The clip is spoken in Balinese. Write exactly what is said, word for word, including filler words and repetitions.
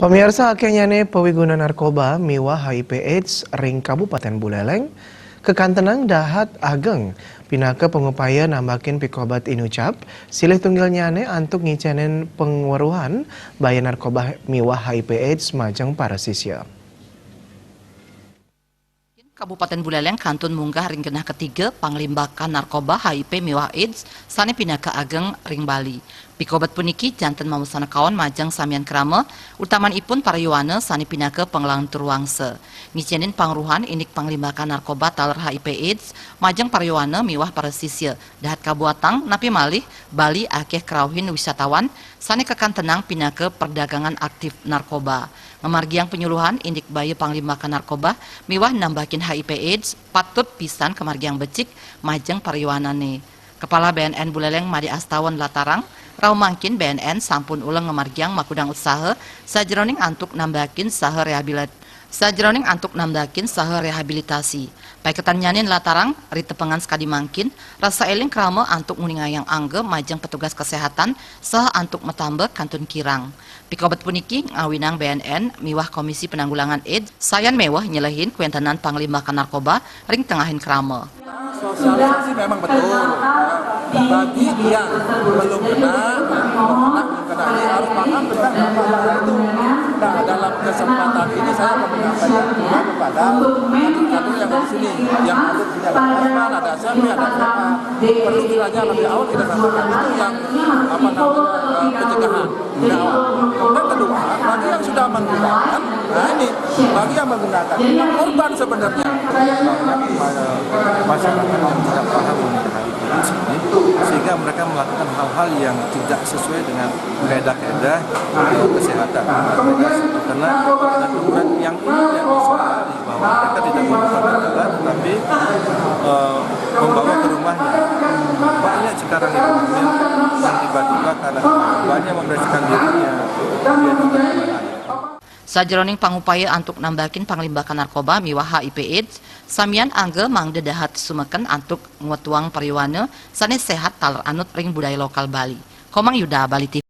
Pamiarsa, akéhnyané pawiguna narkoba miwah H I V AIDS ring Kabupatén Buleleng kakantenang dahat ageng pinaka pangupaya nambakin pikobat inucap, silih tunggilnyané antuk ngicénin pangweruhan bahaya narkoba miwah H I V AIDS majeng para sisia. Kabupatén Buleleng kantun munggah ring genah ketiga panglimbakan narkoba H I V miwah AIDS sané pinaka ageng ring Bali. Pikobat puniki janten mawasana kaon majeng samian krama, utamanipun para yowana sané pinaka panglantur wangsa. Ngicénin pangweruhan indik panglimbakan narkoba taler H I V AIDS majeng para yowana miwah para sisia, dahat kabuatang napi malih Bali akéh krauhin wisatawan sané kakantenang pinaka perdagangan aktif narkoba. Ngamargiang panyuluhan indik bahaya panglimbakan narkoba miwah nambakin H I V AIDS patut pisan kamargiang becik majeng para yowanané. Kepala B N N Buleleng Madé Astawan nlatarang, rauh mangkin B N N sampun uleng ngamargiang makudang usaha sajeroning antuk nambakin saha rehabilit-, sajeroning antuk nambakin saha rehabilitasi. Paiketannyané nlatarang, ri tepengan sakadi mangkin, rasa éling krama antuk nguningayang angga majeng petugas kaséhatan saha antuk matamba kantun kirang. Pikobat puniki ngawinang B N N miwah Komisi Penanggulangan AIDS sayan méweh nyelehin kawéntenan panglimbakan narkoba ring tengahin krama. Sosialisasi memang betul, ya. Bagi yang belum kena, belum pernah mengkenai, harus paham tentang bahaya itu. Nah, dalam kesempatan ini saya mau menyampaikan kepada adik-adik yang di sini, yang ada punya anak S M A, ada S M P, ada S M A, perlu kiranya lebih awal kita sampaikan. Itu yang, apa namanya, eh, pencegahan. Nah, yang kedua, bagi yang sudah menggunakan, nah ini, bagi yang menggunakan, ini korban sebenarnya. Banyak ma-, masyarakat yang tidak paham mengenai H I V AIDS ini, sehingga mereka melakukan hal-hal yang tidak sesuai dengan kaedah-kaedah, eh, kesehatan. Karena, karena teguran yang ini tidak disadari bahwa mereka tidak menggunakan gejala, tetapi, eh, membawa ke rumahnya. Banyak sekarang itu yang, yang tiba-tiba karena banyak membereskan dirinya, dia juga kena. Sajeroning pangupaya antuk nambakin panglimbakan narkoba miwah H I V AIDS, samian angga mangda dahat sumeken antuk ngwetuang para yowana sané séhat taler anut ring budaya lokal Bali. Komang Yuda, Bali T V.